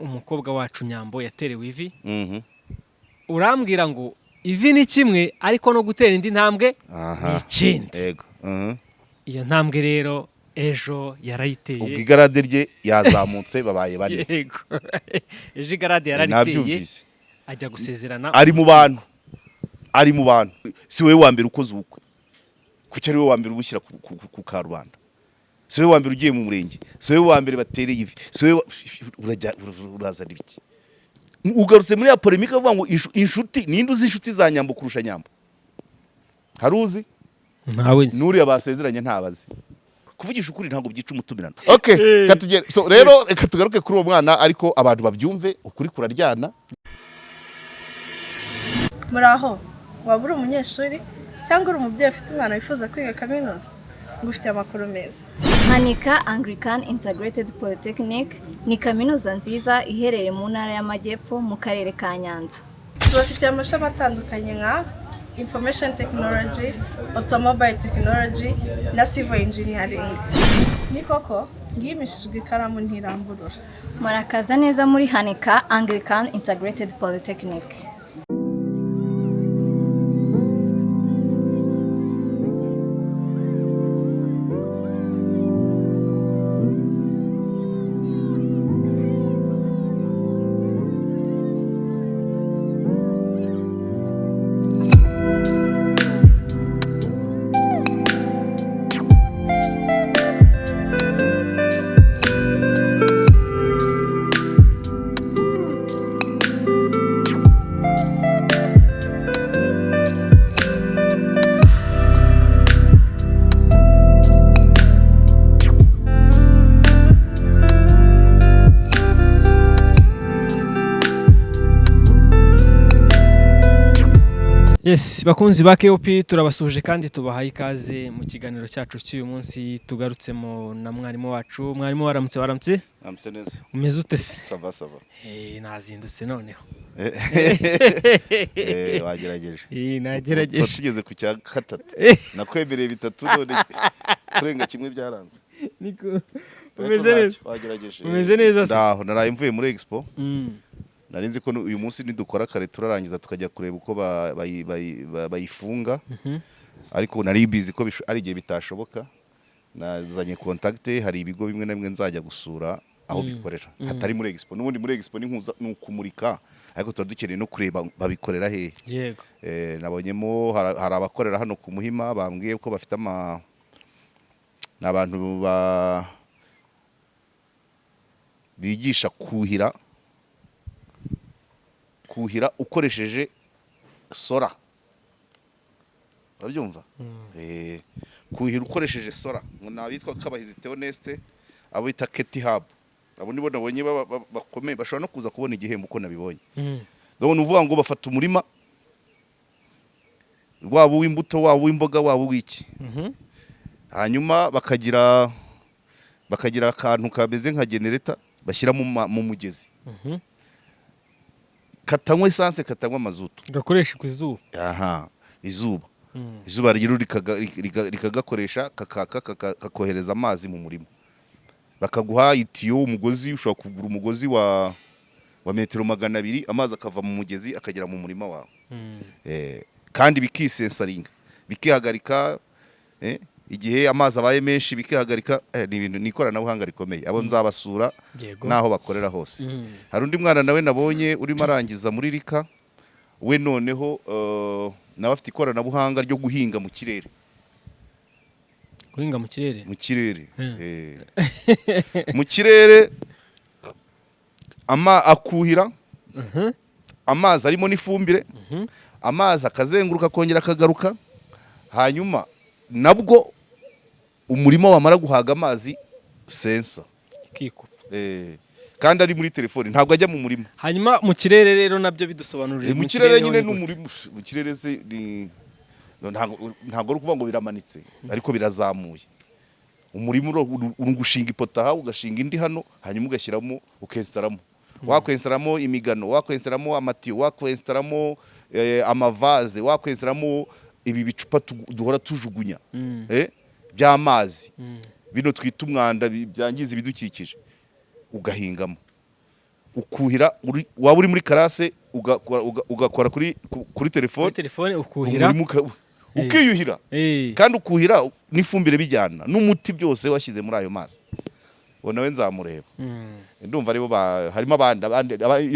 Umukobwa wacu Nyambo yaterewe ivi. Urambwira ngo ivi ni kimwe, ariko no gutera indi ntambwe ni ikindi. Yego. Iyo ntambwe rero ejo yarayiteye. Ubwo igarade rye yazamutse, babaye bane. Yego, ejo igarade yarariteye. Nabyumvise. Ajya gusezerana. Ari mu bantu, ari mu bantu. Si wowe wa mbere ukoze ubukwe, kuki ari wowe wa mbere ubushyira ku karubanda? Si wowe wa mbere ugiye mu murenge, si wowe wa mbere batereye ivi, si wowe urajya urazana ibiki? Ugarutse muri ya polémique avuga ngo inshuti, ninde uzi inshuti za Nyambo kurusha Nyambo? Hari uzi? Ntawe nzi. N'uriya basezeranye ntabazi. Kuvugisha ukuri ntabwo byica umutumirano. Okay, katugere. So rero reka tugaruke kuri uwo mwana, ariko abantu babyumve, ukuri kuraryana. Muraho, waba uri umunyeshuri cyangwa uri umubyeyi ufite umwana wifuza kwiga kaminuza? Ngufitiye amakuru meza. Hanika Anglican Integrated Polytechnic ni kaminuza nziza iherereye mu Ntara y'Amajyepfo, mu Karere ka Nyanza. Tubafitiye amashami atandukanye nka Information Technology, Automobile Technology na Civil Engineering. Ni koko ngimishijwe ikaramu ntiramburura. Murakaza neza muri Hanika Anglican Integrated Polytechnic. Yes, bakunzi ba KOP, turabasuhuje kandi tubahaye ikaze mu kiganiro cyacu cy'uyu munsi. Tugarutsemo na mwarimu wacu. Mwarimu, waramutse, waramutse? Amse neza. Umeze ute se? Ça va, ça va. Nazindutse noneho. Wagerageje. Nagerageje. Tugeze ku cya gatatu, nakwemereye bitatu, none kurenga kimwe byaranze. Niko. Ariko Umeze neza? ntacyo, wagerageje. Umeze neza se? Ndaho, naraye mvuye muri expo. Nari nzi ko uyu munsi nidukora kare turarangiza tukajya kureba uko bayifunga, ariko nari bizi ko ari igihe bitashoboka. Nazanye contact, hari ibigo bimwe na bimwe nzajya gusura aho bikorera hatari muri expo. N'ubundi muri expo ni nkuza ni ukumurika, ariko tuba dukeneye no kureba babikorera hehe. Nabonyemo hari abakorera hano ku Muhima, bambwiye ko bafite ama, ni abantu bigisha kuhira ukoresheje solar. Urabyumva? Kuhira ukoresheje solar, ngo ni abitwa Kabahizi Theoneste, abo bita Keti Hub. Abo nibo nabonye bakomeye, bashobora no kuza kubona igihembo uko nabibonye. Donc ni ukuvuga ngo bafata umurima, waba uw'imbuto, waba uw'imboga, waba uw'iki, hanyuma bakagira akantu kameze nka generator bashyira mu mugezi, katanywa essence, katanywa mazutu. Gakoresha ku izuba. Aha, izuba. Izuba rero rikagakoresha, kakaka, kakohereza amazi mu murima. Bakaguha itiyo, umugozi, ushobora kugura umugozi wa metero 200, amazi akava mu mugezi akagera mu murima wawe. Kandi bikisensaringa, bikihagarika, igihe amazi abaye menshi bikihagarika. Ni ibintu, ni ikoranabuhanga rikomeye. Abo nzabasura n'aho bakorera hose. Hari undi mwana nawe nabonye urimo arangiza muri rika we, noneho nawe afite ikoranabuhanga ryo guhinga mu kirere. Guhinga mu kirere? Mu kirere. Mu kirere, ama akuhira amazi arimo n'ifumbire, amazi akazenguruka, akongera akagaruka, hanyuma nabwo umurima wamara guhaga amazi, sensor Ikikupa. Kandi ari muri telefoni, ntabwo ajya mu murima. Hanyuma mu kirere rero nabyo bidusobanurire. Mu kirere nyine ho ni ni gute? umurima mu kirere se ni no, ntabwo ari ukuvuga ngo biramanuitse, ariko birazamuye. Umurima uri gushinga ipoto aha, ugashinga indi hano, hanyuma ugashyiramo, ukenstaramo, wakwenstaramo imigano, wakwenstaramo amatiyo, wakwenstaramo amavaze, wakwenstaramo ibi bicupa duhora tujugunya by'amazi, bino twita umwanda, byangiza ibidukikije, ugahingamo. Ukuhira waba uri muri classe, ugakora kuri telefone. Kuri telefone ukuhira. Umurima ukiyuhira. Kandi ukuhira n'ifumbire bijyana n'umuti, byose washyize muri ayo mazi. Uwo nawe nzamureba. Ndumva aribo harimo abandi,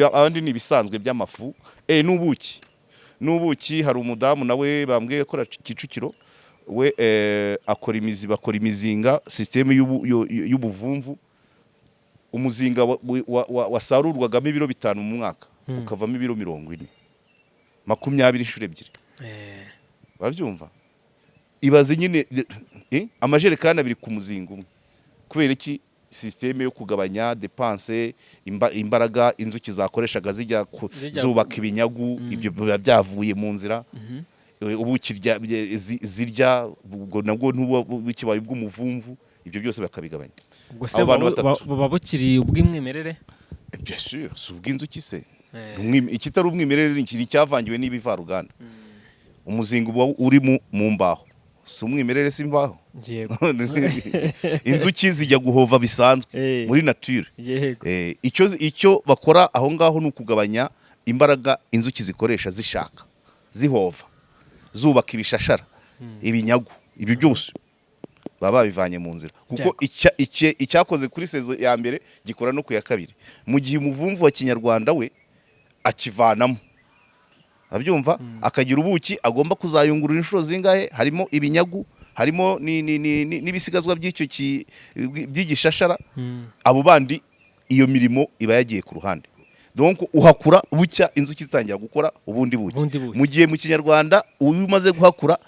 abandi ni ibisanzwe by'amafu, n'ubuki. N'ubuki, hari umudamu nawe bambwiye akora Kicukiro, we akora imizi, bakora imizinga, système y'ubuvumvu. Umuzinga wasarurwagamo ibiro 5 mu mwaka, ukavamo ibiro 40, 20 inshuro ebyiri. Urabyumva? Ibaze nyine, amajerekani 2 ku muzinga umwe. Kubera iki? Système yo kugabanya dépenses, imbaraga inzuki zakoreshaga zijya zubaka ibinyagu, ibyo biba byavuye mu nzira. Ubuki zirya, ubwo nabwo ntuba bukibaye ubw'umuvumvu, ibyo byose bakabigabanya. Ubwo se Abo bantu buba batatu. Buba bukiri ubw'umwimerere? Bien sûr, si ubw'inzuki se? Ikitari umwimerere ni ikiri cyavangiwe n'ibivaruganda. Umuzinga uba uri mu mbaho, si umwimerere? Si imbaho? Yego. Inzuki zijya guhova bisanzwe muri nature. Icyo bakora aho ngaho ni ukugabanya imbaraga inzuki zikoresha zishaka, zihova, zubaka ibishashara, ibinyagu, ibyo byose baba babivanye mu nzira, kuko icyakoze kuri saison ya mbere gikora no ku ya kabiri, mu gihe umuvumvu wa kinyarwanda we akivanamo, abyumva, akagira ubuki agomba kuzayungurura inshuro zingahe, harimo ibinyagu, harimo n'ibisigazwa by'icyo by'igishashara. Abo bandi iyo mirimo iba yagiye ku ruhande. Donc uhakura bucya inzuki zitangira gukora ubundi buki. Ubundi buki. Mu gihe mu kinyarwanda uyu umaze guhakura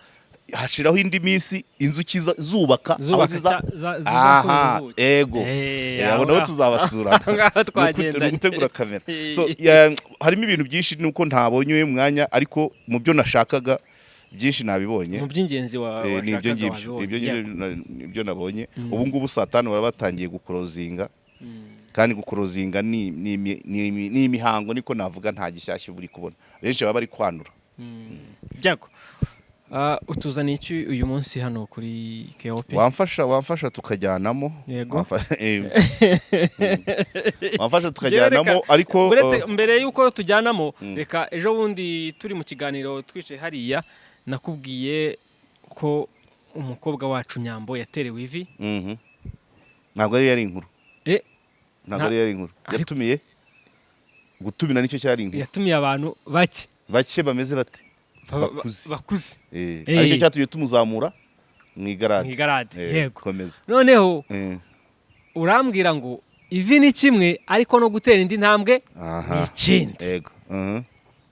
hashiraho indi minsi inzuki zubaka aho Zubaka ziza zizakorera aha ubuki. Ego. Aho Abo nabo ngaho. tuzabasura. Aho ngaho twagendanye. Ni ugutegura kamera. So harimo ibintu byinshi, nuko ntabonye uyu mwanya, ariko mu byo nashakaga byinshi nabibonye. Mu by'ingenzi Ni ibyo washakaga ngibyo. wabibonye. Ibyo ngibyo nibyo nabonye. Ubu ngubu saa 5 baba batangiye gukorozinga, kandi gukorozinga ni imihango, niko navuga. Nta gishyashya uba uri kubona, benshi baba bari kwanura. Byago. Utuzaniye iki uyu munsi hano kuri KOP? Wamfasha tukajyanamo. Yego. Wamfasha tukajyanamo, ariko Uretse mbere y'uko tujyanamo, reka ejo bundi turi mu kiganiro twicaye hariya, nakubwiye ko umukobwa wacu Nyambo yaterewe ivi. Ntabwo yari inkuru. Ntabwo yari inkuru. Yatumiye, gutumira nicyo cyari inkuru. Yatumiye abantu bake. Bake bameze bate? Bakuze. Bakuze. Aricyo cyatumye tumuzamura mu igarade. Mu igarade. Yego. Komeza. Noneho urambwira ngo ivi ni kimwe, ariko no gutera indi ntambwe ni ikindi. Yego.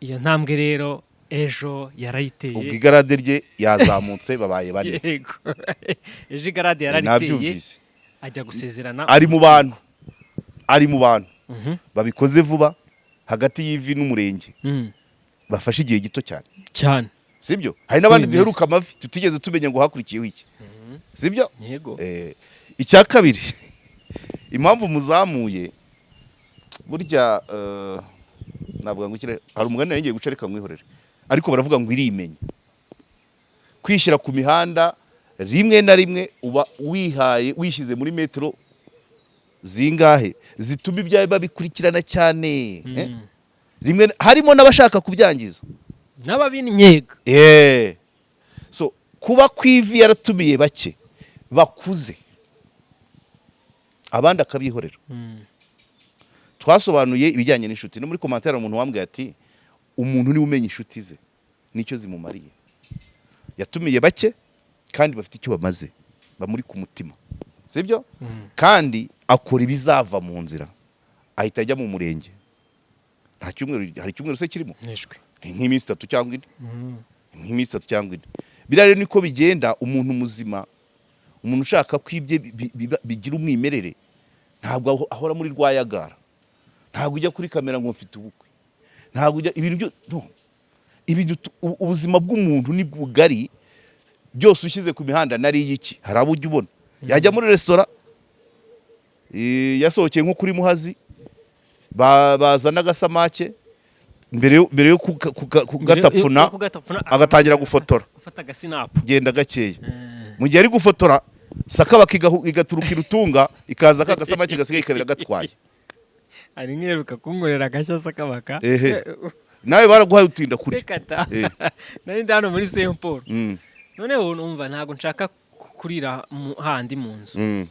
Iyo ntambwe rero ejo yarayiteye. Ubwo igarade rye yazamutse, babaye bane. Yego, ejo igarade yarariteye. Nabyumvise. Ajya gusezerana. Ari mu bantu babikoze vuba, hagati y'ivi n'umurenge bafashe igihe gito cyane. Cyane. Sibyo? Hari n'abandi Bimeze. duheruka amavi tutigeze tumenya ngo hakurikiyeho iki, sibyo? Yego. Icya kabiri, impamvu muzamuye burya, navuga ngo hari umugani nari ngiye guca, reka mwihorere, ariko baravuga ngo irimenya. Kwishyira ku mihanda rimwe na rimwe uba wihaye, wishyize muri metero zingahe zituma ibyawe babikurikirana cyane, eh? Rimwe harimo n'abashaka kubyangiza. N'ababinyega. So kuba ku ivi yaratumiye bake bakuze, abandi akabihorera. Twasobanuye ibijyanye n'inshuti. No muri commentaire umuntu wambwiye ati umuntu niwe umenya inshuti ze nicyo zimumariye. Yatumiye bake kandi bafite icyo bamaze, bamuri ku mutima, sibyo? Kandi akora ibizava mu nzira, ahita ajya mu murenge. Nta cyumweru, hari icyumweru se kirimo? Nishwe. Ni nk'iminsi 3 cyangwa 4, nk'iminsi 3 cyangwa 4. Biriya rero niko bigenda. Umuntu muzima, umuntu ushaka ko ibye bigira umwimerere, ntabwo ahora muri rwayagara. Ntabwo ujya kuri kamera ngo mfite ubukwe, ntabwo ujya ibintu byo no. Ibintu ubuzima bw'umuntu ni bugari, byose ushyize ku mihanda nariye iki. Hari abo ujya ubona yajya muri resitora, yasohokeye nko kuri Muhazi, bazana agasamake, mbere yo kugatapfuna agatangira gufotora. Gufata agasinapu. Genda gakeya. Mu gihe ari gufotora, sakabaka igaturuka irutunga, ikaza ka gasamake gasigaye ikabira gatwaye. Hari nkiheruka kunkorera agashya kabaka. Ehe, nawe baraguhaye utinda kurya. Reka ta. Eh. Nari ndi hano muri Saint Paul. Noneho numva ntabwo nshaka kurira handi mu nzu.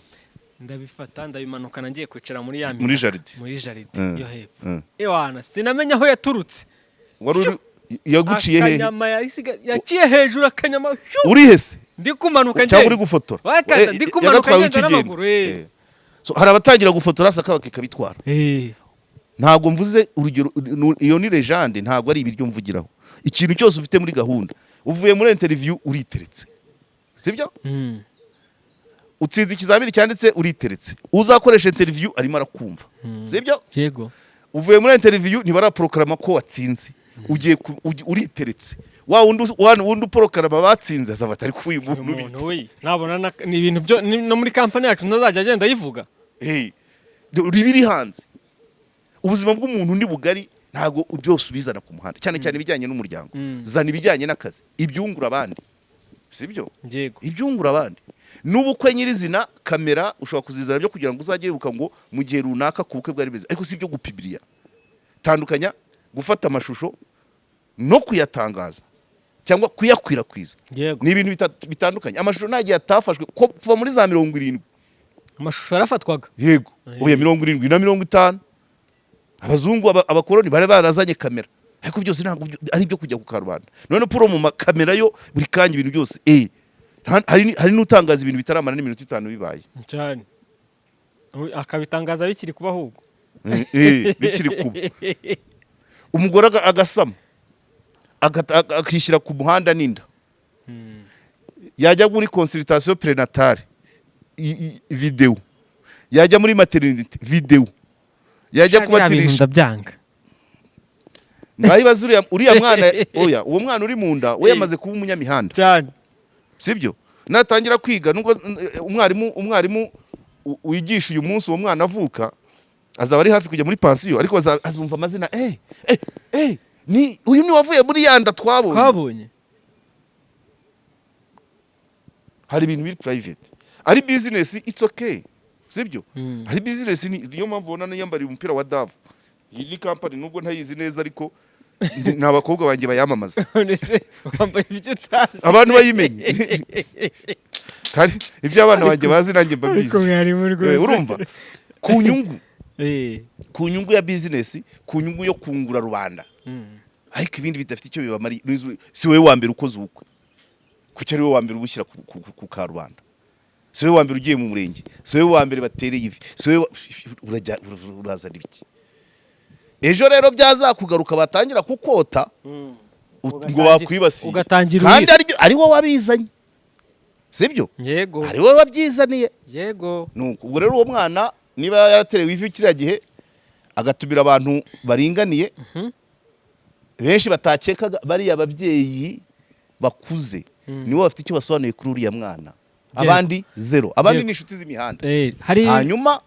Ndabifata, ndabimanukana, ngiye kwicara muri ya Muri mitaka, jardin. Muri jardin yo hepfo. Ewana, sinamenya aho yaturutse. Wari uri, yaguciye hehe? Akanyama yaciye hejuru, akanyama shyu! Uri hese? Ndi kumanuka Cyangwa uri ngenda. gufotora? Wakata, ndi kumanuka yagatwaye ngenda ukigenda. n'amaguru, eh. So, hari abatangira gufotora sakabaka ikabitwara. Ntabwo mvuze urugero, iyo ni légende, ntabwo ari ibiryo mvugiraho. Ikintu cyose ufite muri gahunda, uvuye muri interview uriteretse, sibyo? Utsinze ikizamini cyanditse uriteretse, uzakoresha interview arimo arakumva, sibyo? Yego. Uvuye muri interview, ntibaraprokarama ko watsinze, ugiye uriteretse, wa wundi wa wundi uporokarama batsinze azaba atari kuba uyu Uyu muntu muntu bite? We nabona ni ibintu byo no muri kampani yacu ntazajya agenda ayivuga. Hey, riba iri hanze. Ubuzima bw'umuntu ni bugari, ntabwo byose ubizana ku muhanda, cyane cyane ibijyanye n'umuryango. Zana ibijyanye n'akazi, ibyungura abandi, sibyo? Yego. Ibyungura abandi n'ubukwe nyirizina, kamera ushobora kuzizana byo kugira ngo uzajye wibuka ngo mu gihe runaka ku bukwe bwari bimeze, ariko si ibyo gupibiriya. Tandukanya gufata amashusho no kuyatangaza cyangwa kuyakwirakwiza. Ni ibintu bitandukanye. Amashusho nta gihe atafashwe ko kuva muri za 70. Amashusho yarafatwaga. Yego. Ubu ya 70 na 50, abazungu, abakoloni bari barazanye kamera, ariko byose ntabwo ari ibyo kujya ku karubanda. None puro mu makamera yo buri kanya, ibintu byose, hari n'utangaza ibintu bitaramara n'iminota 5 bibaye. Cyane. Akabitangaza bikiri kuba ahubwo. Bikiri kuba. Umugore agasama, akishyira ku muhanda n'inda, yajya muri consultation prénatale video, yajya muri maternité video, yajya Biriya bintu kubatirisha. Ndabyanga. Ngaho uriya mwana, oya, uwo mwana uri mu nda we yamaze kuba umunyamihanda. Cyane. Sibyo? Natangira kwiga, nubwo umwarimu wigisha uyu munsi uwo mwana avuka azaba ari hafi kujya muri pansiyo, ariko azumva amazina, ni uyu ni wavuye muri yanda twabonye. Twabonye. Hari ibintu biri private. Ari business, it's okay, sibyo? Mm. Hari business, niyo mpamvu ubona niyambariye umupira wa Dove. Iyi ni company, nubwo ntayizi neza, ariko ni abakobwa banjye bayamamaza. None se wambaye ibyo utazi? Abantu bayimenye, kandi ibyo abana banjye bazi nanjye mba Ariko mbizi. mwarimu rwose. Urumva, ku nyungu, ku nyungu ya business, ku nyungu yo kungura rubanda, ariko ibindi bidafite icyo bibamariye. Si wowe wa mbere ukoze ubukwe, kuki ari wowe wa mbere ubushyira ku karubanda? Si wowe wa mbere ugiye mu murenge, si wowe wa mbere batereye ivi, si wowe urajya urazana ibiki? Ejo rero byazakugaruka, batangira kukota ngo bakwibasiye. Ugatangira Kandi urira. ari wowe wabizanye, sibyo? Yego. Ari wowe wabyizaniye. Yego. Nuko ubwo rero uwo mwana niba yaraterewe ivi kiriya gihe, agatumira abantu baringaniye, benshi batakekaga, bariya ababyeyi bakuze nibo bafite icyo basobanuye kuri uriya mwana, abandi zero, abandi ni inshuti z'imihanda. Hari Hanyuma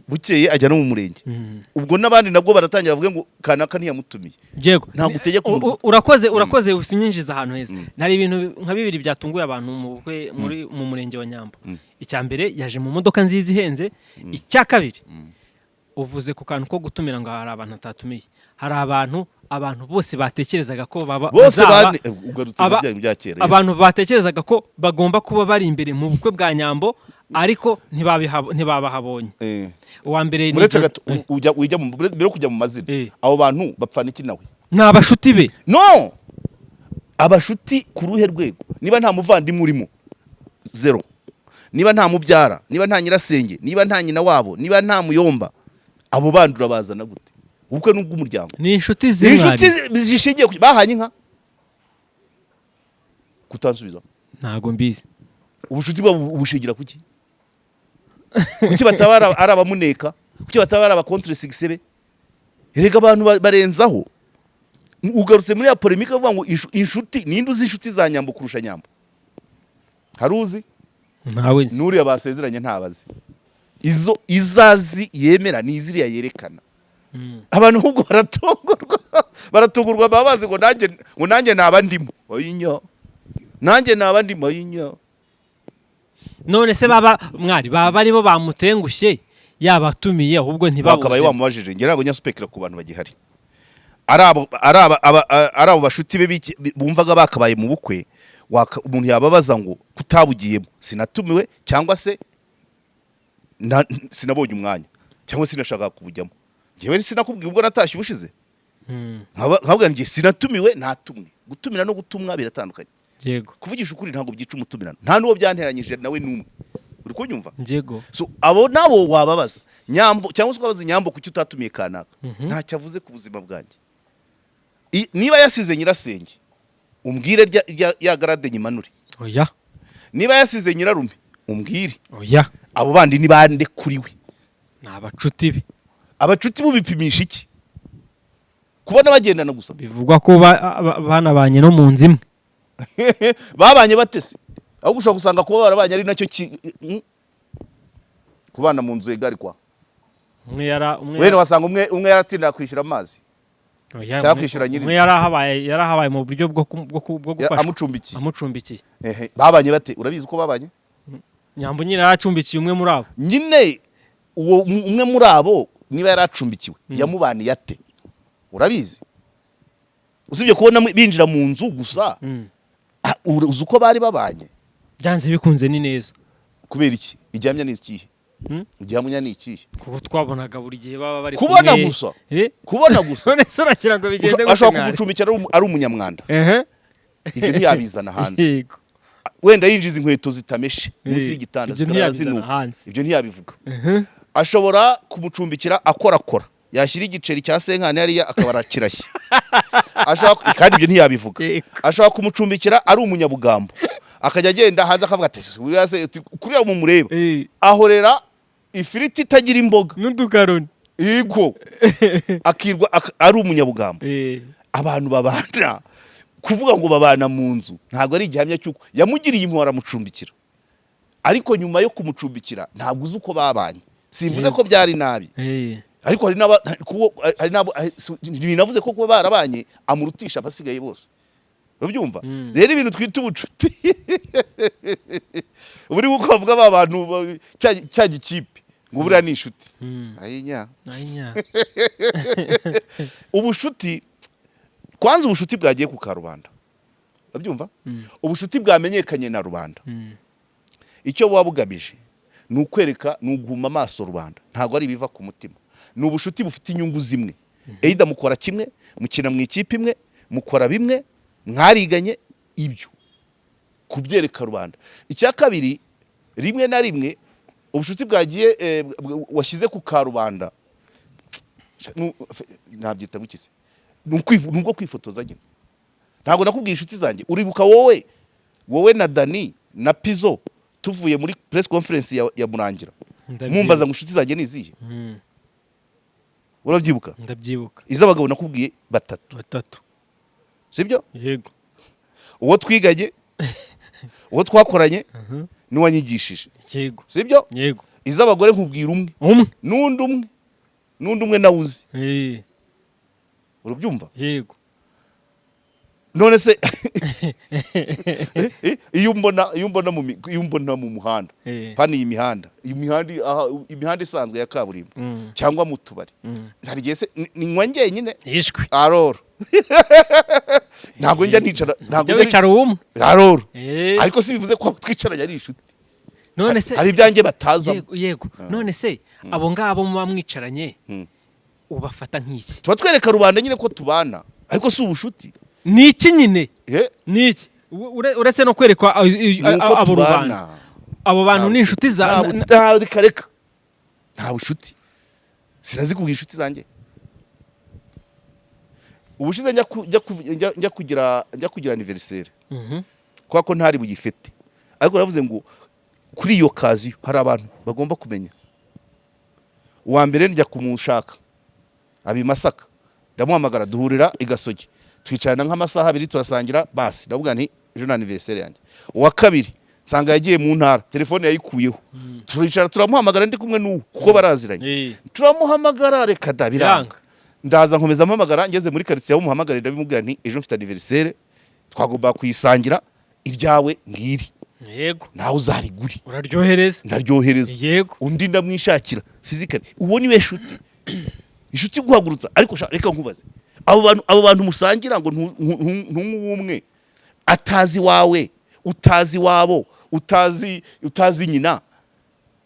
bukeye ajya no mu murenge, ubwo n'abandi nabwo baratangira bavuge ngo kanaka ntiyamutumiye. Yego. Ntabwo utegeka umuntu. Urakoze, urakoze, usinyinjiza ahantu heza. Hari ibintu nka bibiri byatunguye abantu mu bukwe muri mu murenge wa Nyambo. Icya mbere, yaje mu modoka nziza ihenze. Icya kabiri, uvuze ku kantu ko gutumira ngo hari abantu atatumiye. Hari abantu bose batekerezaga ko baba Bose bazaba bane ugarutse mu bya kera. Abantu batekerezaga ko bagomba kuba bari imbere mu bukwe bwa Nyambo, ariko ntibabahabonye. Uwa mbere ni Muretse gato, ujya ujya mbere yo kujya mu mazina, abo bantu bapfana iki nawe? Ni abashuti be. No abashuti ku ruhe rwego? Niba nta muvandimwe urimo, zero, niba nta mubyara, niba nta nyirasenge, niba nta nyina wabo, niba nta muyomba, abo bandi urabazana gute? Ubukwe ni ubw'umuryango. Ni inshuti Ni ze. inshuti Mwari. zishingiye ku bahanye inka? Kutansubiza. Ntago mbizi. Ubucuti bwabo ubushingira kuki? Kuki bataba ari abamuneka? Kuki bataba ari abakontre be? Erega abantu barenzaho. Ugarutse muri ya polémique avuga ngo inshuti, ninde uzi inshuti za Nyambo kurusha Nyambo? Hari uzi? Ntawe nzi. N'uriya basezeranye ntabazi. Izo izazi yemera ni iziriya yerekana. Abantu ahubwo baratungurwa, baba bazi ngo nanjye naba ndimo, oyinya, nanjye naba ndimo, oyinya. None se baba mwari baba aribo bamutengushye? Yabatumiye, ahubwo Wakabaye ntibabuze. wamubajije. Njye ntabwo nyasupekera ku bantu bagihari, ari abo, ari abo bashuti be bumvaga bakabaye mu bukwe. Umuntu yababaza ngo kutabugiyemo, sinatumiwe, cyangwa se sinabonye umwanya, cyangwa sinashakaga kubujyamo. Njyewe sinakubwiye ubwo natashye ubushize, nkababwira njye sinatumiwe, natumwe. Gutumira no gutumwa biratandukanye. Kuvugisha ukuri, ntabwo byica umutumirano, nta n'uwo byanteranyije nawe n'umwe. Uri kunyumva? Yego. So abo nabo wababaza Nyambo, cyangwa se ukabaza Nyambo kuki utatumiye kanaka. Ntacyo avuze ku buzima bwanjye. Niba yasize nyirasenge, umbwire ya grade nyimanure. Oya. Niba yasize nyirarume, umbwire. Oya. Abo bandi ni bande kuri we? Ni abacuti be. Abacuti bubipimisha iki? Kubona bagendana gusa? Bivugwa ko banabanye no mu nzu imwe. Babanye batese? Ahubwo ushobora gusanga kuba barabanye ari nacyo kubana mu nzu egari kwa Umwe yara umwe wenda wasanga umwe yaratinda kwishyura amazi Oya, cyangwa kwishyura nyiri umwe inzu. yarahabaye mu buryo bwo gufashwa. Amucumbikiye. Amucumbikiye. Ehe, babanye bate? Urabizi uko babanye? Nyambo nyine yaracumbikiye umwe muri abo. Nyine uwo umwe muri abo, niba yaracumbikiwe, yamubaniye ate? Urabizi? Usibye kubona binjira mu nzu gusa, uzi uko bari babanye? Byanze bikunze ni neza. Kubera iki? Igihamya ni ikihe? Hmm? Igihamya ni ikihe? Kuko twabonaga buri gihe baba bari Kubona kumwe. gusa? Eh? Kubona gusa? None se uragira ngo bigende gute? Ashobora Mwari? kugucumbikira ari umunyamwanda. Ibyo ntiyabizana hanze. Wenda yinjiza inkweto zitameshe munsi y'igitanda, Ibyo zikarara ntiyabizana zinuka. hanze. Ibyo ntiyabivuga. Ashobora kumucumbikira akorakora, yashyira igiceri cya senkani hariya akaba arakirashye. Ashobora, kandi ibyo ntiyabivuga. Ashobora kumucumbikira ari umunyabugambo, akajya agenda hanze akavuga ati: "Uriya se," ati, "kuriya mumureba ahorera ifiriti itagira imboga N'udukaroni. Yego, akirwa ari umunyabugambo. Abantu babana, kuvuga ngo babana mu nzu ntabwo ari igihamya cy'uko yamugiriye impuhwe aramucumbikira. Ariko nyuma yo kumucumbikira ntabwo uzi uko babanye. Simvuze ko byari nabi, ariko hari n'aba hari n'abo ntibinavuze ko kuba barabanye amurutisha abasigaye bose. Urabyumva? Rero ibintu twita ubucuti, ubu ni uko bavuga ba bantu cya gikipe ngo buriya ni inshuti. Ayinya. Ayinya. Ubushuti kwanza, ubushuti bwagiye ku karubanda, urabyumva? Ubushuti bwamenyekanye na rubanda, icyo buba bugamije ni ukwereka, ni uguhuma amaso rubanda, ntabwo ari ibiva ku mutima. Ni ubushuti bufite inyungu zimwe, either mukora kimwe, mukina mu ikipe imwe, mukora bimwe, mwariganye, ibyo kubyereka rubanda. Icya kabiri, rimwe na rimwe ubushuti bwagiye washyize ku karubanda, nabyita gukise, ni ubwo kwifotoza nyine. Ntabwo nakubwiye inshuti zanjye? Uribuka wowe na Dani na Pizo tuvuye muri press conference ya Murangira, Ndabyibuka. mumbaza ngo inshuti zanjye ni izihe? Urabyibuka? Ndabyibuka. Iz'abagabo nakubwiye batatu. Batatu. Sibyo? Yego. Uwo twiganye, uwo twakoranye n'uwanyigishije. Sibyo? Yego. Iz'abagore nkubwira umwe. Umwe. N'undi umwe, n'undi umwe nawe uzi. Urabyumva? Yego. None se iyo mbona mu muhanda, pani iyi mihanda aha, imihanda isanzwe ya kaburimbo, cyangwa mu tubari, hari igihe se ninywa njyenyine? Ishwi. Aroro ntabwo njya nicara, ntabwo Ujya njya wicara umwe. Aroro. Ariko si bivuze ko abo twicaranye ari inshuti. None se Hari ibyanjye batazamo. Yego, none se abo ngabo muba mwicaranye ubafata nk'iki? Tuba twereka rubanda nyine ko tubana, ariko si ubushuti. Ni iki nyine? Ni iki? Uretse no kwerekwa Ni uko abo tubana. rubanda, abo bantu ni inshuti za Reka reka, nta bushuti. Sinazikubwira inshuti zanjye. Ubushize njya kugira anniversaire, kubera ko ntari bugifite, ariko navuze ngo kuri iyo occasion hari abantu bagomba kumenya. Uwa mbere njya kumushaka aba i Masaka, ndamuhamagara duhurira i Gasogi, twicarana nk'amasaha 2, turasangira, basi ndavuga nti ejo ni anniversaire yanjye. Uwa kabiri nsanga yagiye mu ntara, telefone yayikuyeho. Turicara turamuhamagara ndi kumwe n'uwo kuko baraziranye. Turamuhamagara, reka da, biranga. Biranga. Ndaza nkomeza mpamagara, ngeze muri karitsiye aho muhamagara ndabimubwira nti ejo mfite anniversaire, twagomba kuyisangira, iryawe ngiri. Nawe uzarigure. Uraryohereza. Ndaryohereza. Undi ndamwishakira physically. Uwo niwe shuti, inshuti guhagurutsa. Ariko sha, reka nkubaze, abo bantu musangira ngo ntunywe umwe atazi wawe, utazi wabo, utazi nyina,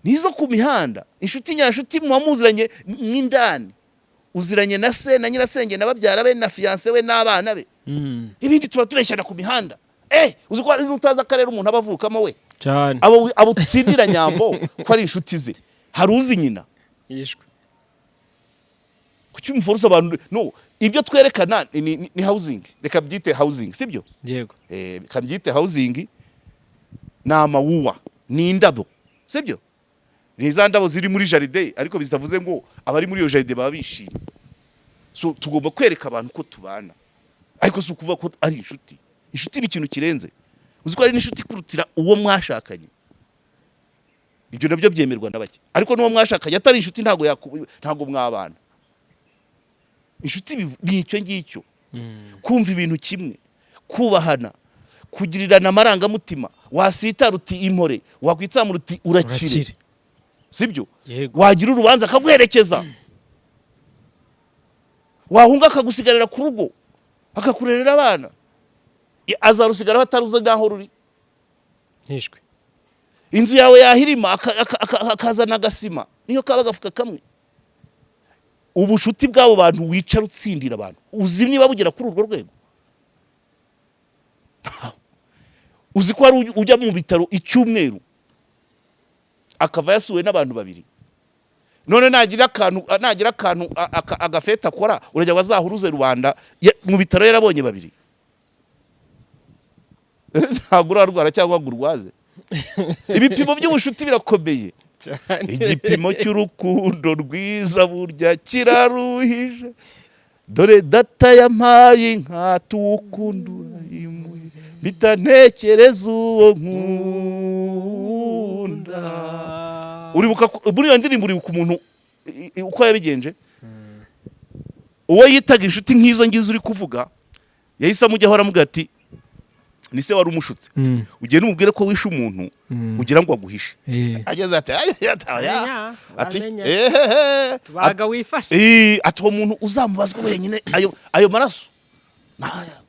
nizo ku mihanda. Inshuti nyanshuti muba muziranye mw'indani, uziranye na se na nyirasenge na babyara be na fiancé we n'abana be. Ibindi tuba tureshyana ku mihanda. Uzi ko hari n'utazi akarere umuntu aba avukamo we? Cyane. Abo utsindira Nyambo ko ari inshuti ze, hari uzi nyina? Yishwe. Kuki umuforusa abantu? No ibyo twerekana ni housing, reka byite housing, sibyo? Yego. Reka mbyite housing. Ni amawuwa, ni indabo, sibyo? Ni za ndabo ziri muri jardin, ariko zitavuze ngo abari muri iyo jardin baba bishimye. So tugomba kwereka abantu ko tubana, ariko si ukuvuga ko ari inshuti. Inshuti ni ikintu kirenze. Uzi ko hari n'inshuti ikurutira uwo mwashakanye? Ibyo nabyo byemerwa na bake, ariko n'uwo mwashakanye atari inshuti ntabwo mwabana. Inshuti ni icyo ngicyo: kumva ibintu kimwe, kubahana, kugirirana amarangamutima, wasitara uti impore, wakwitsamura uti urakire. Urakire. Sibyo? Yego. Wagira urubanza akaguherekeza, wahunga akagusigarira ku rugo, akakurerera abana. Azarusigaraho ataruzi n'aho ruri. Yishwe. Inzu yawe yahirima akazana agasima, niyo kaba agafuka kamwe. Ubucuti bw'abo bantu wicara utsindira abantu, uzi niba bugera kuri urwo rwego? Uzi ko hari ujya mu bitaro icyumweru akava yasuwe n'abantu babiri? None nagira akantu agafeta akora, urajya bazahuruze rubanda mu bitaro yarabonye babiri? Ntabwo urarwara cyangwa ngo urwaze. Ibipimo by'ubucuti birakomeye. Igipimo cy'urukundo rwiza burya kiraruhije. Dore data yampaye inka, tuwukunda urayimuhe, mpita ntekereza uwo nkunda. Uribuka muri iyo ndirimbo, uribuka umuntu uko yabigenje? Uwo yitaga inshuti nk'izo ngizo uri kuvuga, yahise amujyaho aramubwira ati, ni se wari umushutse, ugende umubwire ko wishe umuntu ugira ngo aguhishe. Ageze ati: "Ay, ay, ay, ay." Ati ehehe. Tubaga wifashe. Ati uwo muntu uzamubazwa wenyine ayo maraso. Naya.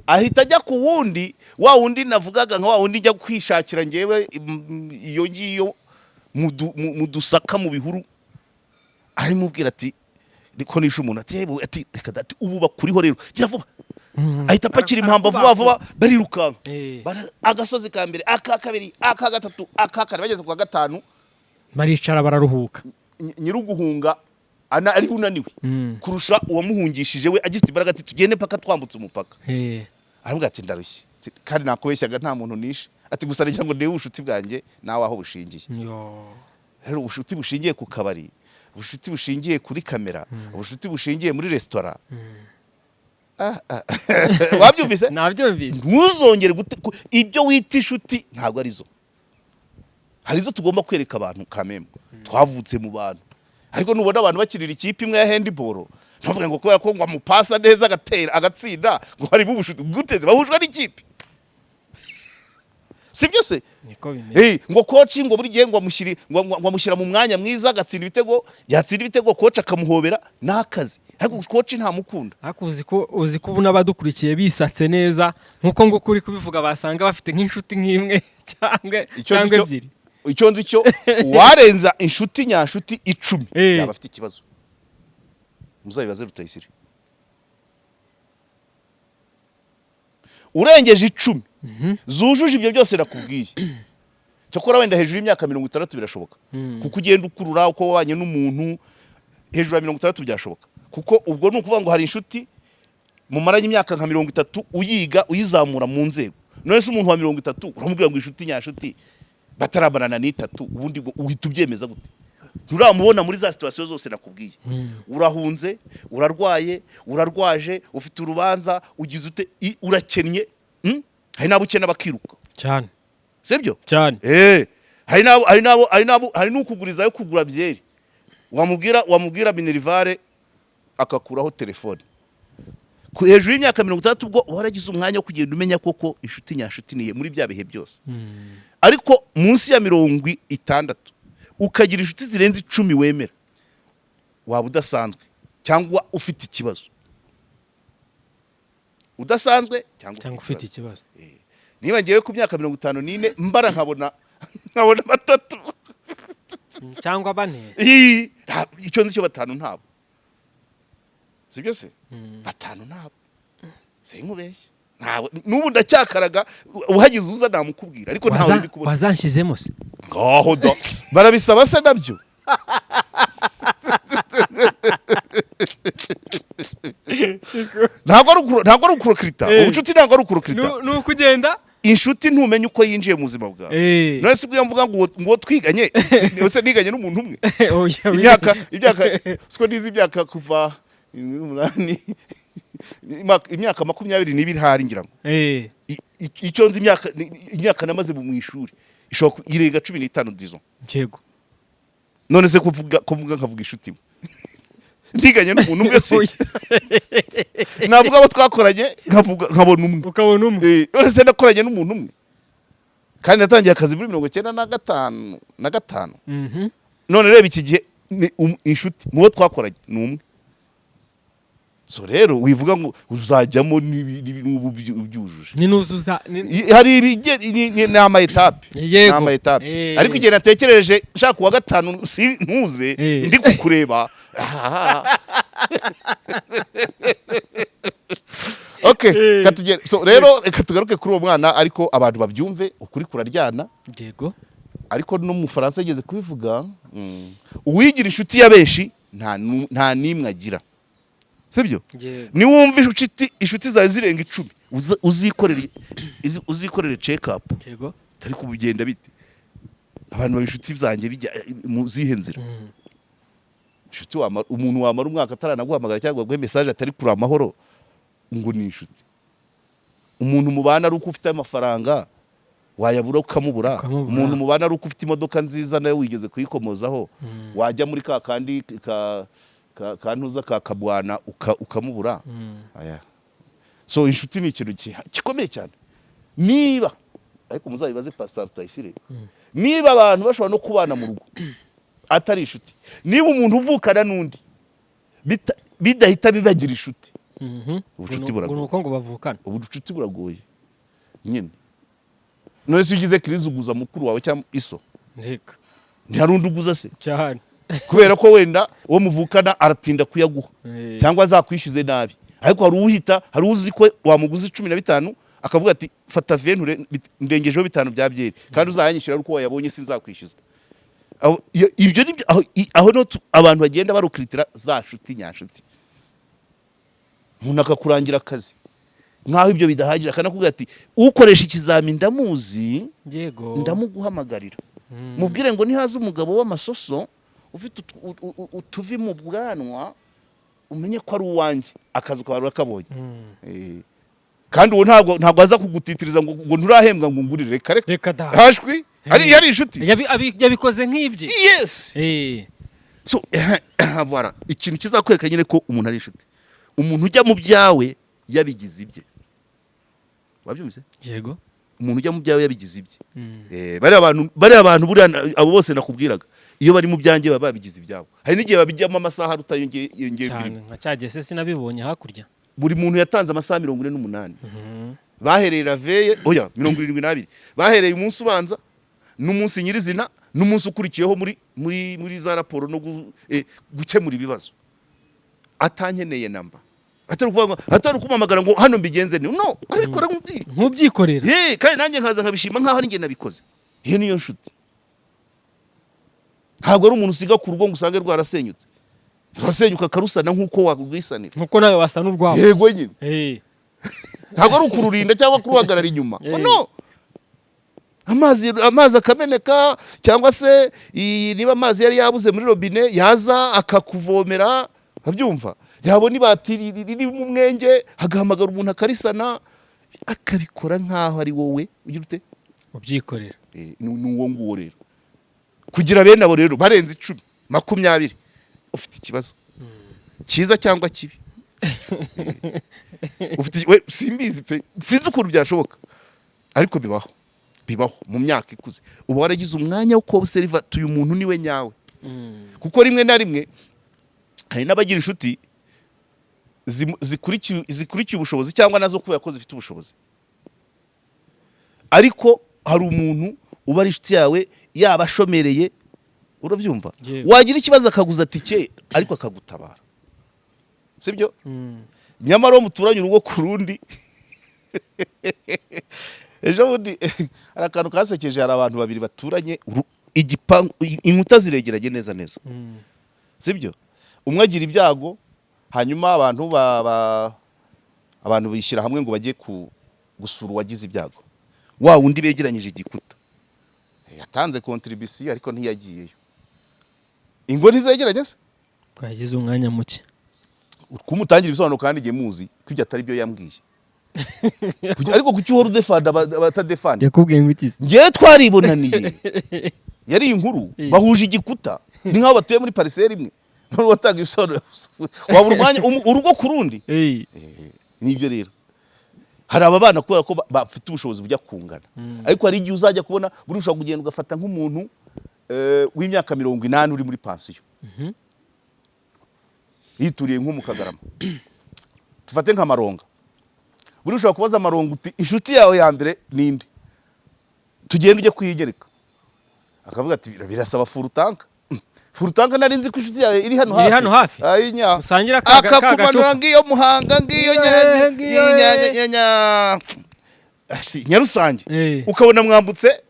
Ahita ajya ku wundi, wa wundi navugaga, nka wa wundi njya kwishakira ngewe, iyo ngiyo mu dusaka, mu bihuru. Arimubwira ati niko nishe umuntu. Ati "Yewe," ati reka da, ati ubu bakuriho rero, gira vuba. Ahita apakira impamba vuba vuba, barirukanka. Agasozi ka mbere, aka kabiri, aka gatatu, aka kane, bageze ku wa gatanu baricara bararuhuka. Nyir'uguhunga ana ariho unaniwe kurusha uwamuhungishije, we agifite imbaraga. Ati tugende paka twambutse umupaka. Aramubwira ati ndarushye. Ati, kandi nakubeshyaga, nta muntu nishe. Ati gusa nagira ngo ndebe ubucuti bwanjye nawe aho bushingiye. Yo. Rero ubucuti bushingiye ku kabari, ubucuti bushingiye kuri kamera, ubucuti bushingiye muri resitora. Ah, ah. Wabyumvise? Nabyumvise. Ntuzongere ibyo wita inshuti ntabwo arizo. Hari izo tugomba kwereka abantu kamembe twavutse mu bantu, ariko nubona abantu bakirira ikipe imwe ya handball, ntuvuge ngo kubera ko ngo amupasa neza agatera agatsinda ngo harimo ubushuti. Guteze bahujwe n'ikipe, sibyo se? Niko bimeze. Ngo coach ngo buri gihe ngo amushyira mu mwanya mwiza agatsinda ibitego, yatsinda ibitego coach akamuhobera, n'akazi, ariko coach ntamukunda. Ariko uzi ko ubu n'abadukurikiye bisatse neza nk'uko nguko uri kubivuga, basanga bafite nk'inshuti nk'imwe cyangwa Icyo nzi cyangwa ebyiri. Icyo nzi cyo, uwarenza inshuti nyanshuti 10 yaba afite ikibazo. Muzabibaze Rutayisire. Urengeje 10 zujuje ibyo byose nakubwiye, cyakora wenda hejuru y'imyaka 60 birashoboka, kuko ugenda ukurura uko wabanye n'umuntu. Hejuru ya 60 byashoboka, kuko ubwo ni ukuvuga ngo hari inshuti mumaranye imyaka nka 30, uyiga uyizamura mu nzego. None se umuntu wa 30 uramubwira ngo inshuti nyanshuti bataramarana n'itatu? Ubundi ngo uhita ubyemeza gute? Nturamubona muri za situation zose nakubwiye: urahunze, urarwaye, urarwaje, ufite urubanza, ugize ute, urakennye, Hari n'abo ukena bakiruka. Cyane. Sibyo? Cyane. Hari n'abo hari n'ukuguriza yo kugura byeri, wamubwira minerval akakuraho telefone. Hejuru y'imyaka 60, ubwo uba waragize umwanya wo kugenda umenya koko inshuti nyanshuti niye muri bya bihe byose. Ariko munsi ya 60 ukagira inshuti zirenze 10 wemera, waba udasanzwe cyangwa ufite ikibazo. Udasanzwe cyangwa cyangwa ufite ufite ikibazo. Ikibazo. Niba ngewe ku myaka 54 mbara nkabona batatu cyangwa bane. Ii, icyo nzi cyo batanu ntabo, sibyo se? Batanu ntabo, sinkubeshye, ntabwo n'ubu ndacyakaraga. Uhagize uza namukubwira, ariko ntawe ndi kubona. Wazanshyizemo se? Ngaho da, barabisaba se nabyo? Ntabwo ari ukurokirita. Ubucuti ntabwo ari ukurokirita. Ni ukugenda. Inshuti ntumenye uko yinjiye mu buzima bwawe. None se ubwo iyo mvuga ngo twiganye, ese niganye n'umuntu umwe? Oya, Imyaka siko nizi, imyaka kuva 8, imyaka 22 hari, ngira ngo. Icyo nzi, imyaka namaze mu ishuri ishobora irenga 15, disons. None se kuvuga nkavuga inshuti imwe, ndiganye n'umuntu umwe se? Oya. Navuga abo twakoranye, nkavuga nkabona umwe. Ukabona umwe. None se nakoranye n'umuntu umwe kandi natangiye akazi muri 95 na gatanu? None reba iki gihe ni inshuti mu bo twakoranye ni umwe. So rero wivuga ngo uzajyamo n'ubu ubyujuje. Ni nuzuza Hari ni ama étapes. Yego. Ni ama étapes. Ariko igihe natekereje nshaka uwa gatanu, si ntuze ndi kukureba. Ah. Okay, katugere. So rero reka tugaruke kuri uwo mwana, ariko abantu babyumve, ukuri kuraryana. Ariko no mu Faransa yigeze kubivuga, uwigira inshuti ya benshi nta n'imwe agira, sibyo? Yego. Niwumva inshuti zawe zirenga 10, uzikorere check up. Tari kubigenda bite? Abantu baba inshuti zanjye bijya mu zihe nzira? Inshuti wamara, umuntu wamara umwaka ataranaguhamagara cyangwa aguhe message, atari kuri amahoro, ngo ni inshuti? Umuntu mubana ari uko ufite amafaranga, wayabura ukamubura. Ukamubura. Umuntu mubana ari uko ufite imodoka nziza, nawe wigeze kuyikomozaho, wajya muri ka kandi ka ntuza ka kabwana ukamubura. Aya. So inshuti ni ikintu gikomeye cyane. Niba ariko muzabibaze Pastor Rutayisire, niba abantu bashobora no kubana mu rugo atari inshuti, niba umuntu uvukana n'undi bidahita bibagira inshuti. Ubucuti buragoye. Ngo ni uko ngo bavukana. Ubucuti buragoye nyine. None se iyo ugize crise uguza mukuru wawe cyangwa iso? Reka. Ntihari undi uguza se? Cyane. Kubera ko wenda uwo muvukana aratinda kuyaguha cyangwa azakwishyuze nabi. Ariko hari uwuhita, hari uzi ko wamuguza 15, akavuga ati: "Fata 20, ndengejeho 5 bya byeri, kandi uzayanyishyura ari uko wayabonye, sinzakwishyuza." Ibyo nibyo aho niho abantu bagenda barukiritira za nshuti nyanshuti. Umuntu akakurangira akazi nk'aho ibyo bidahagije, akanakubwira ati: "Ukoresha ikizami ndamuzi." "Ndamuguhamagarira, mubwire ngo nihaza umugabo w'amasoso ufite utuvi mu bwanwa, umenye ko ari uwanjye." Akazi ukaba urakabonye. Kandi uwo ntabwo aza kugutitiriza ngo nturahembwa ngo ngurire, reka reka. Reka da. Hashwi ari yari inshuti. Yabikoze nk'ibye. Yes. So voilà, ikintu kizakwereka nyine ko umuntu ari inshuti: umuntu ujya mu byawe yabigize ibye. Wabyumvise? Yego. Umuntu ujya mu byawe yabigize ibye. Bariya bantu buriya abo bose nakubwiraga, iyo bari mu byanjye baba babigize ibyabo. Hari n'igihe babijyamo amasaha aruta yongeye. Cyane, nka cya gihe se sinabibonye hakurya. Buri muntu yatanze amasaha 48. Bahereye la veille, oya, 72. Bahereye umunsi ubanza n'umunsi nyirizina n'umunsi ukurikiyeho muri za raporo no gukemura ibibazo. Atankeneye namba, atari ukuvuga atari kumpamagara ngo hano mbigenze, ni no abikora Nk'ubyikorera. Ye, kandi nanjye nkaza nkabishima nkaho ari njye nabikoze. Iyo niyo nshuti. Ntabwo ari umuntu usiga ku rugo ngo usange rwarasenyutse, rurasenyuka akarusana nk'uko warwisanira. Nkuko nawe wasa n'urwawe. Yego nyine. Ntabwo ari ukururinda cyangwa kuruhagarara inyuma. No amazi akameneka, cyangwa se niba amazi yari yabuze muri robine, yaza akakuvomera, abyumva, yabona ibati riri mu mwenge agahamagara umuntu akarisana, akabikora nk'aho ari wowe ugira ute? Ubyikorera. Ni uwo nguwo rero. Kugira bene abo rero barenze 10, 20, ufite ikibazo cyiza cyangwa kibi. Ufite we, simbizi pe, sinzi ukuntu byashoboka, ariko bibaho, bibaho. Mu myaka ikuze uba waragize umwanya wo kuba observa uyu muntu niwe nyawe, kuko rimwe na rimwe hari n'abagira inshuti zikurikiye ubushobozi cyangwa nazo kubera ko zifite ubushobozi. Ariko hari umuntu uba ari inshuti yawe yaba ashomereye, urabyumva? Yego. Wagira ikibazo akaguza tike ariko akagutabara, sibyo? Nyamara uwo muturanye urugo ku rundi, ejo bundi hari akantu kasekeje. Hari abantu babiri baturanye igipangu, inkuta ziregeranye neza neza, sibyo? Umwe agira ibyago, hanyuma abantu abantu bishyira hamwe ngo bajye gusura uwagize ibyago. Wa wundi begeranyije igikuta yatanze contribution ariko ntiyagiyeyo. Ingo ntizegeranye se? Twagize umwanya muke. Kumutangira ibisobanuro kandi igihe muzi ko ibyo atari byo yambwiye. Ariko kuki uhora udefanda abatadefanda? Yakubwiye ngo iki? Ngewe twaribonaniye, yari inkuru. Bahuje igikuta, ni nk'aho batuye muri parcelle imwe. None watanga ibisobanuro wabura umwanya urugo ku rundi. Nibyo rero, hari aba bana kubera ko bafite ubushobozi bujya kungana, ariko hari igihe uzajya kubona buri ushobora kugenda ugafata nk'umuntu w'imyaka 80 uri muri pansiyo, yituriye nko mu Kagarama, tufate nka Maronga. Buri ushobora kubaza Maronga uti: "Inshuti yawe ya mbere ninde? Tugende ujye kuyigereka." Akavuga ati: "Birasaba full tank." Full tank, nari nzi ko inshuti yawe iri hano hafi. Iri hano hafi? Ayinya. Usangira ka Akakumanura gacupa. ngiyo Muhanga, ngiyo Ngiyo, Nyarusange. Ukabona mwambutse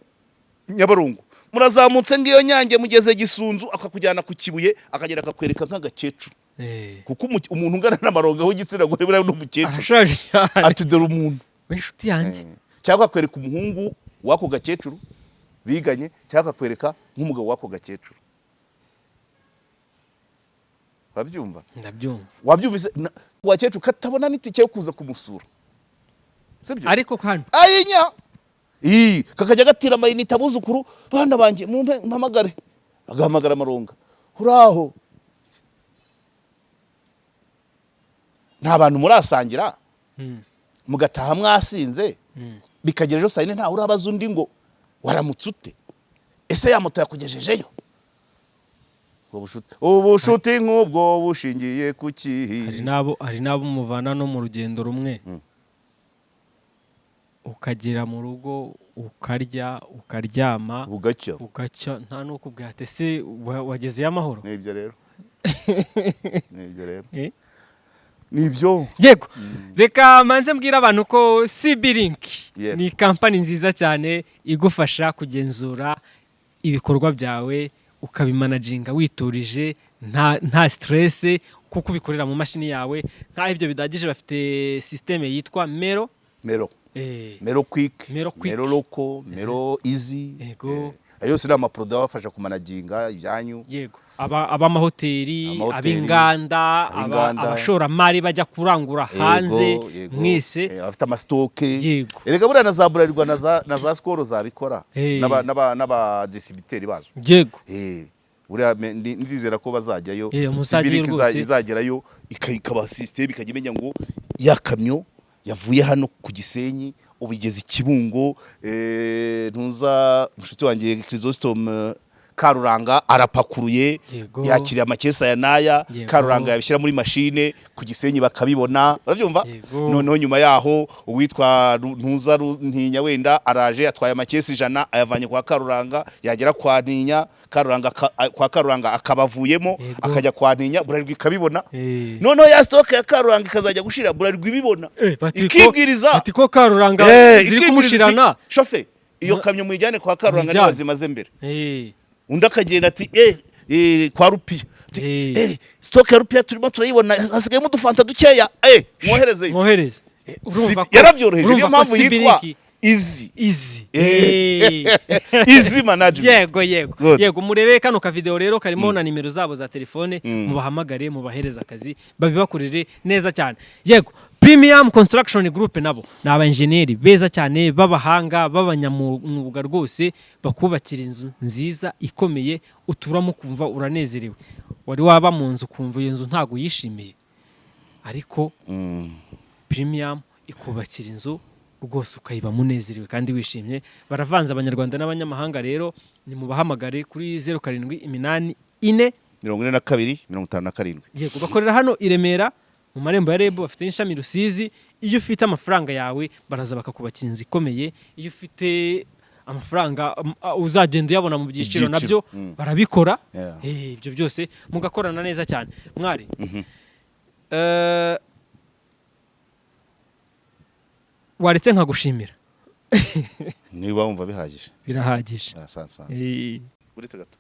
Nyabarongo, murazamutse ngiyo Nyange, mugeze Gisunzu, akakujyana ku Kibuye, akagera akakwereka nk'agakecuru, kuko umuntu ungana n'Amaronga w'igitsina gore buriya ni umukecuru. Arashaje cyane. Ati: "Dore umuntu w'inshuti yanjye." Cyangwa akakwereka umuhungu w'ako gakecuru biganye, cyangwa akakwereka nk'umugabo w'ako gakecuru. Wabyumva? Ndabyumva. Wabyumvise? Wakecuru katabona n'itike yo kuza kumusura, sibyo? Ariko hano Ayinya. Ii, kakajya gatira amayinite abuzukuru: "Bana banjye, mumpe mpamagare." Agahamagara Amaronga: "Uraho?" Nta bantu murasangira, mugataha mwasinze, bikagera ejo saa yine ntawe urabaza undi ngo: "Waramutse ute? Ese ya moto yakugejejeyo?" Ubushuti nk'ubwo bushingiye ku ki? Hari n'abo muvana no mu rugendo rumwe, ukagera mu rugo ukarya, ukaryama, bugacya. Ugacya, nta n'ukubwira ati: "Ese wagezeyo amahoro?" Nibyo rero, nibyo rero. Eh? Nibyo. Yego, reka manze mbwira abantu ko CB Link ni kampani nziza cyane igufasha kugenzura ibikorwa byawe, ukabimanaginga witurije, nta stress, kuko ubikorera mu mashini yawe. Nk'aho ibyo bidagije, bafite système yitwa Mero. Mero. Mero Quick. Mero Quick. Mero Loco, Mero Easy. Yego. Ayo yose ni amaproduit abafasha kumanaginga ibyanyu. Yego, aba ab'amahoteli, Amahoteli, ab'inganda, ab'inganda. abashoramari bajya kurangura hanze, Yego. mwese. Abafite amastock. Yego. Erega buriya na za Bralirwa na za Skol zabikora, n'aba distributeurs bazo. Yego. Buriya ndizera ko bazajyayo. Muzajyayo Sibirik rwose. izagerayo ikaba system, ikajya imenya ngo ya kamyo yavuye hano ku Gisenyi ubu igeze i Kibungo, ntuza mushuti wanjye Chrysostom Karuranga arapakuruye, yakiriye amakesi aya n'aya. Karuranga yabishyira muri mashine ku Gisenyi bakabibona, urabyumva? Yego. Noneho nyuma yaho uwitwa Ntuza Ntinya wenda araje atwaye amakesi 100, ayavanye kwa Karuranga, yagera kwa Ntinya Karuranga kwa Karuranga akabavuyemo, akajya kwa Ntinya, Bralirwa ikabibona. Noneho ya stock ya Karuranga ikazajya gushira Bralirwa ibibona, ikibwiriza. Bati ko Karuranga ziri Ikibwiriza iti, kumushirana. "Shofe, iyo kamyo muyijyane kwa Karuranga." Muyijyane. Niba zimaze mbere. Undi akagenda ati: kwa Rupiya." Ati, "Stock ya Rupiya turimo turayibona, hasigayemo udufanta dukeya, mwoherezeyo." Mwohereze. Urumva Yarabyoroheje, urumva niyo ko mpamvu yitwa Sibiliki Easy. Easy. Easy management. Yego. Good. Yego, murebe kano ka video rero karimo na nimero zabo za telefone, mubahamagare, mubahereze akazi, babibakorere neza cyane. Yego, Premium Construction Group nabo ni abaenjeniyeri beza cyane b'abahanga b'abanyamwuga rwose, bakubakira inzu nziza ikomeye uturamo ukumva uranezerewe. Wari waba mu nzu ukumva iyo nzu ntabwo uyishimiye? Ariko Premium ikubakira inzu rwose ukayibamo unezerewe kandi wishimye. Baravanze Abanyarwanda n'abanyamahanga. Rero nimubahamagare kuri 0784 42 57. Yego, bakorera hano i Remera mu marembo ya REB, bafite n'ishami Rusizi. Iyo ufite amafaranga yawe baraza bakakubakira inzu ikomeye. Iyo ufite amafaranga uzagenda uyabona mu byiciro. Ibyiciro. Nabyo barabikora. Ibyo byose mugakorana neza cyane. Mwari waretse nkagushimira. Niba wumva bihagije. Birahagije. Ah, sana sana. Uretse gato.